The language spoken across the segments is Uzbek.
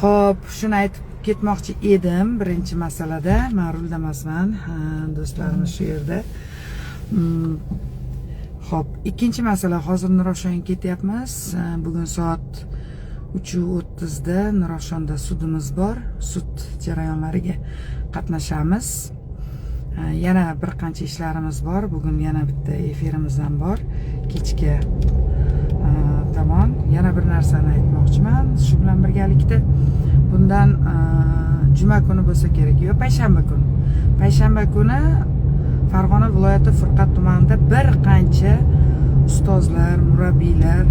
Xo'p, shuni aytib ketmoqchi edim birinchi masalada. Man rulda emasman, do'stlarimiz shu yerda. Xo'p, ikkinchi masala, hozir Nurafshonga ketyapmiz. Bugun soat 3:30da Nurafshonda sudimiz bor. Sud jarayonlariga qatnashamiz. Yana bir qancha ishlarimiz bor. Bugun yana bitta efirimiz ham bor. Kechki tomon yana bir narsani aytmoqchiman. Shu bilan birgalikda bundan juma kuni bo'lsa kerak, yo payshanba kuni. Payshanba kuni Farg'ona viloyati Furqat tumanida bir qancha ustozlar, murabbiylar,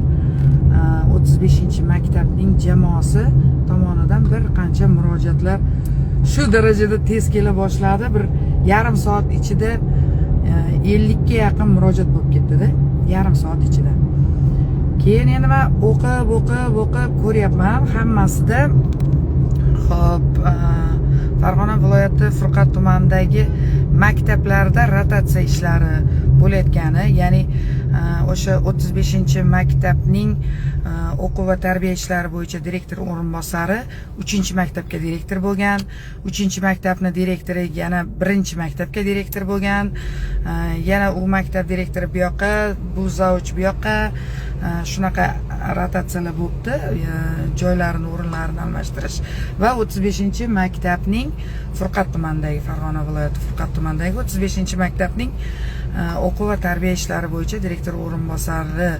35-maktabning jamoasi tomonidan bir qancha murojaatlar shu darajada tez kela boshladi. Bir yarim soat ichida 50 ga yaqin murojaat bo'lib ketdi-da, yarim soat ichida. Keyin endi man o'qib, o'qib, o'qib ko'ryapman hammasida. Xo'p, Farg'ona viloyati Furqat tumanidagi maktablarda rotatsiya ishlari bo'layotgani, ya'ni o'sha 35-maktabning o'quv va tarbiya ishlari bo'yicha direktor o'rinbosari 3-maktabga direktor bo'lgan, 3-maktabni direktori yana 1-maktabga direktor bo'lgan, yana u maktab direktori bu yoqqa, bu завуч bu yoqqa, shunaqa rotatsiyalar bo'libdi, joylarini, o'rinlarini almashtirish va 35-maktabning Furqat tumanidagi, Farg'ona viloyati Furqat tumanidagi 35-maktabning o'quv va tarbiya ishlari bo'yicha direktor o'rinbosari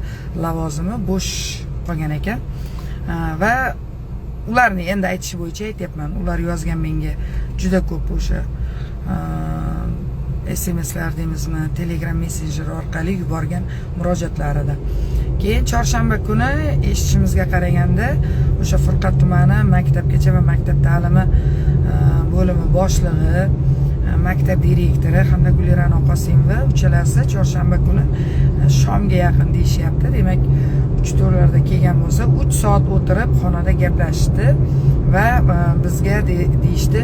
lavozimi bo'sh qolgan ekan. Va ularni endi aytishi bo'yicha aytyapman, ular yozgan menga juda ko'p o'sha SMSlar deymizmi, Telegram messenjeri orqali yuborgan murojaatlarida. Keyin chorshanba kuni eshitishimizga qaraganda, o'sha Furqat tumani maktabgacha va maktab ta'limi bo'limi boshlig'i, maktab direktori hamda Gulira'no Qosimova uchalasi chorshanba kuni shomga yaqin deyishyapti, demak 3-4larda kelgan bo'lsa, 3 soat o'tirib xonada gaplashishdi va bizga deyishdi,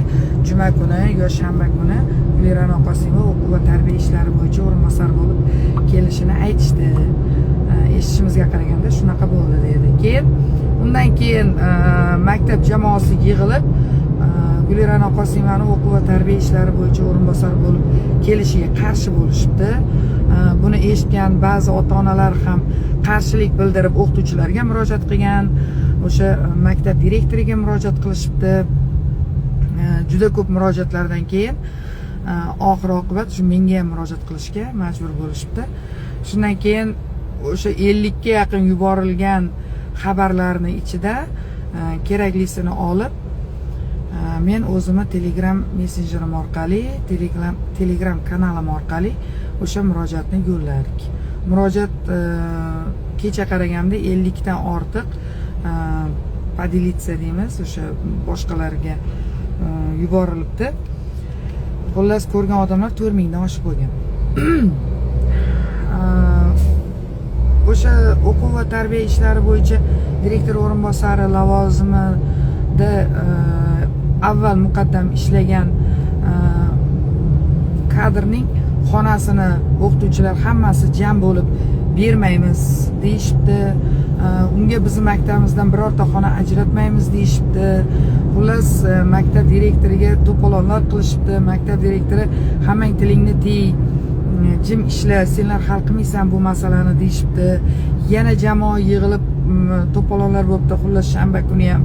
juma kuni yo shanba kuni Gulira'no Qosimova o'quv va tarbiya ishlari bo'yicha o'rinbosar bo'lib kelishini aytishdi. Eshitishimizga qaraganda shunaqa bo'ldi dedi. Keyin undan keyin maktab jamoasi yig'ilib, Gulira'no Qosimovani o'quv va tarbiya ishlari bo'yicha o'rinbosar bo'lib kelishiga qarshi bo'lishibdi. Buni eshitgan ba'zi ota onalar ham qarshilik bildirib, o'qituvchilarga murojaat qilgan, o'sha maktab direktoriga murojaat qilishibdi. Juda ko'p murojaatlardan keyin oxir oqibat shu menga ham murojaat qilishga majbur bo'lishibdi. Shundan keyin o'sha 50 ga yaqin yuborilgan xabarlarni ichida keraklisini olib, men o'zimni Telegram messenjerim orqali, Telegram kanalim orqali o'sha murojaatni yo'lladik. Murojaat kecha qaraganimda 50 dan ortiq поделиться deymiz, o'sha boshqalarga yuborilibdi. Xullas, ko'rgan odamlar 4000 dan oshib bo'lgan. O'sha o'quv va tarbiya ishlari bo'yicha direktor o'rinbosari lavozimida avval muqaddam ishlagan kadrning xonasini o'qituvchilar hammasi jam bo'lib bermaymiz deyishibdi. Unga bizni maktabimizdan birorta xona ajratmaymiz deyishibdi. Xullas, maktab direktoriga to'polonlar qilishibdi. Maktab direktori hammang tilingni tiy, jim ishla, senlar hal qilmaysan bu masalani deyishibdi. Yana jamoa yig'ilib to'polonlar bo'libdi. Xullas, shanba kuni ham.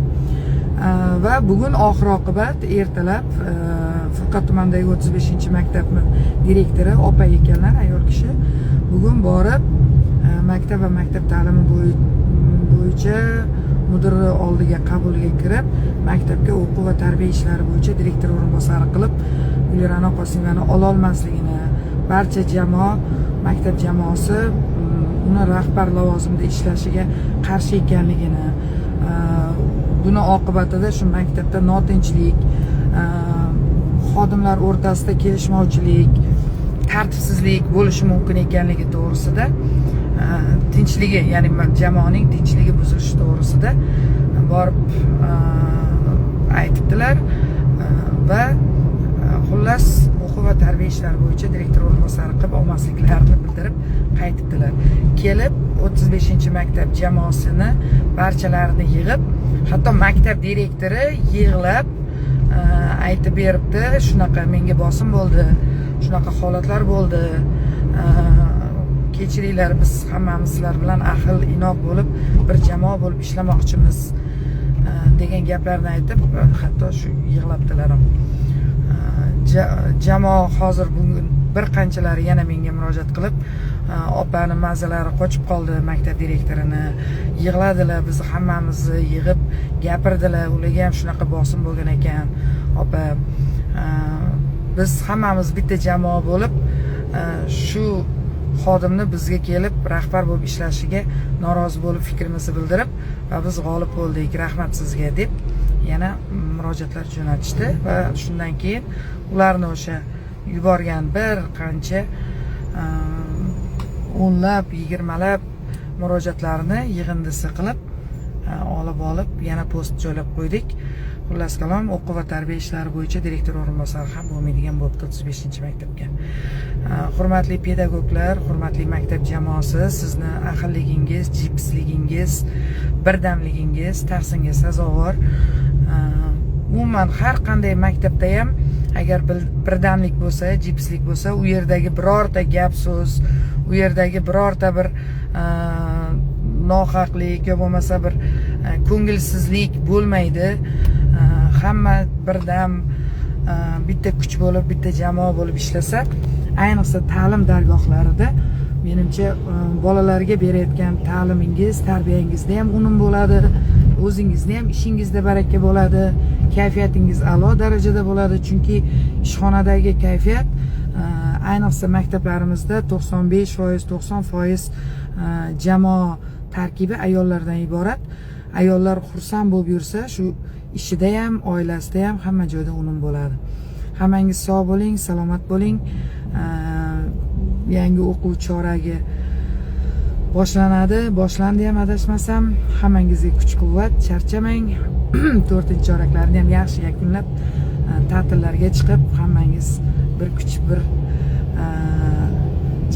Va bugun oxir oqibat ertalab Furqat tumanidagi 35-maktabni direktori opa ekanlar, ayol kishi, bugun borib maktab va maktab ta'limi bo'yicha mudiri oldiga qabuliga kirib, maktabga o'quv va tarbiya ishlari bo'yicha direktor o'rinbosari qilib Gulira'no Qosimovani ololmasligini, barcha jamoa, maktab jamoasi uni rahbar lavozimida ishlashiga qarshi ekanligini, buni oqibatida shu maktabda notinchlik, xodimlar o'rtasida kelishmovchilik, tartibsizlik bo'lishi mumkin ekanligi to'g'risida, tinchligi, ya'ni jamoaning tinchligi buzilishi to'g'risida borib aytibdilar. Va xullas, o'quv va tarbiya tarbiya ishlari bo'yicha direktor o'rinbosari qilib olmasliklarini bildirib qaytibdilar. Kelib 35-maktab jamoasini barchalarini yig'ib, hatto maktab direktori yig'lab aytib beribdi: "Shunaqa menga bosim bo'ldi, shunaqa holatlar bo'ldi, kechiringlar, biz hammamiz sizlar bilan ahil inoq bo'lib, bir jamoa bo'lib ishlamoqchimiz", degan gaplarni aytib, hatto shu yig'labdilar ham. Jamoa hozir bugun bir qanchalari yana menga murojaat qilib, opani mazalari qochib qoldi, maktab direktorini, yig'ladilar, bizni hammamizni yig'ib gapirdilar, ularga ham shunaqa bosim bo'lgan ekan, opa, biz hammamiz bitta jamoa bo'lib, shu xodimni bizga kelib rahbar bo'lib ishlashiga norozi bo'lib fikrimizni bildirib va biz g'olib bo'ldik, rahmat sizga, deb yana murojaatlar jo'natishdi. Va shundan keyin ularni o'sha yuborgan bir qancha o'nlab, yigirmalab murojaatlarni yig'indisi qilib olib yana post joylab qo'ydik. Xullas kalom, o'quv va tarbiya ishlari bo'yicha direktor o'rinbosari ham bo'lmaydigan bo'libdi 35-maktabga. Hurmatli pedagoglar, hurmatli maktab jamoasi, sizni ahilligingiz, jipsligingiz, birdamligingiz tahsinga sazovor. Umuman har qanday maktabda ham agar birdamlik bo'lsa, jipslik bo'lsa, u yerdagi birorta gap so'z, u yerdagi birorta bir nohaqlik yo bo'lmasa bir ko'ngilsizlik bo'lmaydi. Hamma birdam, bitta kuch bo'lib, bitta jamoa bo'lib ishlasa, ayniqsa ta'lim dargohlarida, menimcha, bolalarga berayotgan ta'limingiz, tarbiyangizda ham unum bo'ladi, o'zingizni ham ishingizda baraka bo'ladi, kayfiyatingiz a'lo darajada bo'ladi. Chunki ishxonadagi kayfiyat, ayniqsa maktablarimizda 95%, 90% jamoa tarkibi ayollardan iborat. Ayollar xursand bo'lib yursa, shu ishida ham, oilasida ham, hamma joyda unum bo'ladi. Hammangiz sog' bo'ling, salomat bo'ling. Yangi o'quv choragi boshlanadi, boshlandi ham adashmasam. Hammangizga kuch quvvat, charchamang. To'rtinchi choraklarni ham yaxshi yakunlab, ta'tillarga chiqib, hammangiz bir kuch, bir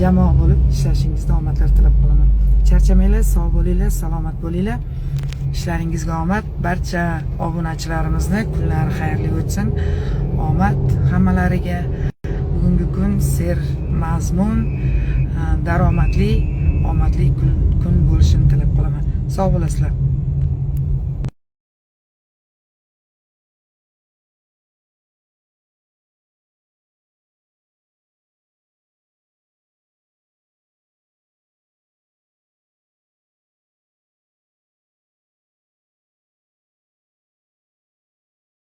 jamoa bo'lib ishlashingizda omadlar tilab qolaman. Charchamanglar, sog' bo'linglar, salomat bo'linglar, ishlaringizga omad. Barcha obunachilarimizni kunlari xayrli o'tsin, omad hammalariga. Bugungi kun sermazmun, daromadli, omadli kun bo'lishini tilab qolaman. Sog' bo'lasizlar.